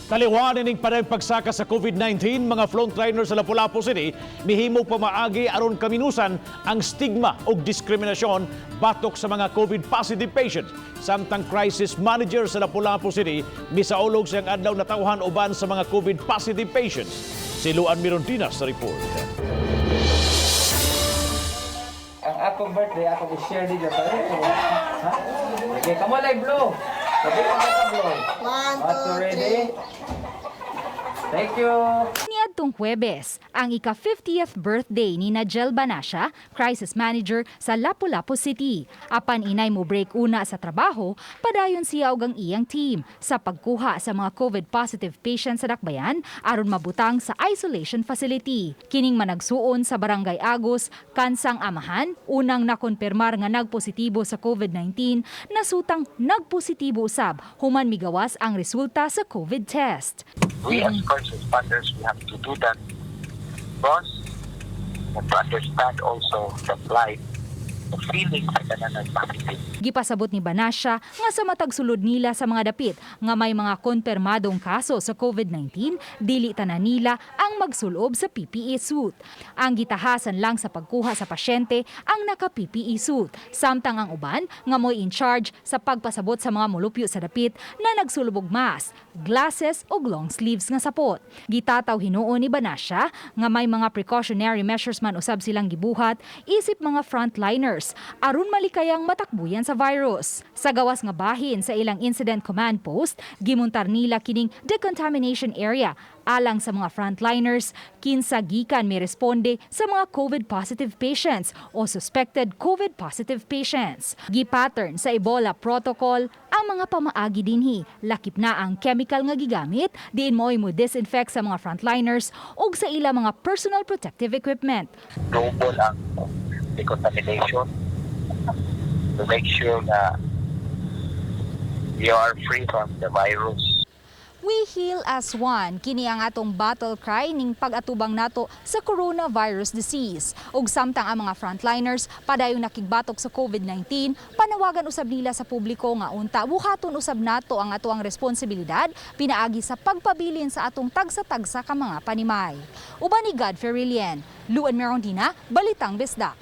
Taliwan ining padayong pagsaka sa COVID-19, mga frontliners sa Lapu-Lapu City mihimog pamaagi aron kaminusan ang stigma ug diskriminasyon batok sa mga COVID positive patients. Samtang crisis manager sa Lapu-Lapu City misaulog siyang adlaw natawhan uban sa mga COVID positive patients. Si Luan Mirondina sa report. Ang akong birthday, akong i-share dito. Ha? Okay, kamo lang blue. Sabi ko ka blue. One, One, two, two, ready? three. Thank you. Niadtong Huwebes, ang ika-50th birthday ni Najel Banasya, crisis manager sa Lapu-Lapu City. Apan inay mo break una sa trabaho, padayon siya og ang iyang team sa pagkuha sa mga COVID positive patients sa Dakbayan aron mabutang sa isolation facility. Kining managsuon sa Barangay Agos, kansang amahan, unang nakonpermar nga nagpositibo sa COVID-19, nasutang nagpositibo usab human migawas ang resulta sa COVID test. We as first responders, we have to do that because we have to understand also the plight, the feeling sa tanan nag-positive. Gipasabot ni Banasya nga sa matag sulod nila sa mga dapit nga may mga konpermadong kaso sa COVID-19, dili tanan nila ang magsulob sa PPE suit. Ang gitahasan lang sa pagkuha sa pasyente ang naka-PPE suit, samtang ang uban nga mo'y in charge sa pagpasabot sa mga molupyo sa dapit na nagsulubog mask, glasses o long sleeves nga sapot. Gitataw hinuon ni Banasya nga may mga precautionary measures man usab silang gibuhat isip mga frontliners aron malikayang matakbuyan sa virus. Sa gawas nga bahin sa ilang incident command post, gimuntar nila kining decontamination area alang sa mga frontliners kinsa gikan mi responde sa mga COVID positive patients o suspected COVID positive patients. Gi-pattern sa Ebola protocol ang mga pamaagi dinhi. Lakip na ang chemical nga gigamit diin mo'y mo disinfect sa mga frontliners ug sa ila mga personal protective equipment. Double ang decontamination to make sure na you are free from the virus. "We heal as one." Kini ang atong battle cry ning pag-atubang nato sa coronavirus disease. Ug samtang ang mga frontliners padayong nakigbatok sa COVID-19, panawagan usab nila sa publiko nga unta buhaton usab nato ang atoang responsibilidad pinaagi sa pagpabilin sa atong tagsa-tagsa ka mga panimay. Uban ni God Ferilien, Luan Merondina, Balitang Bisdak.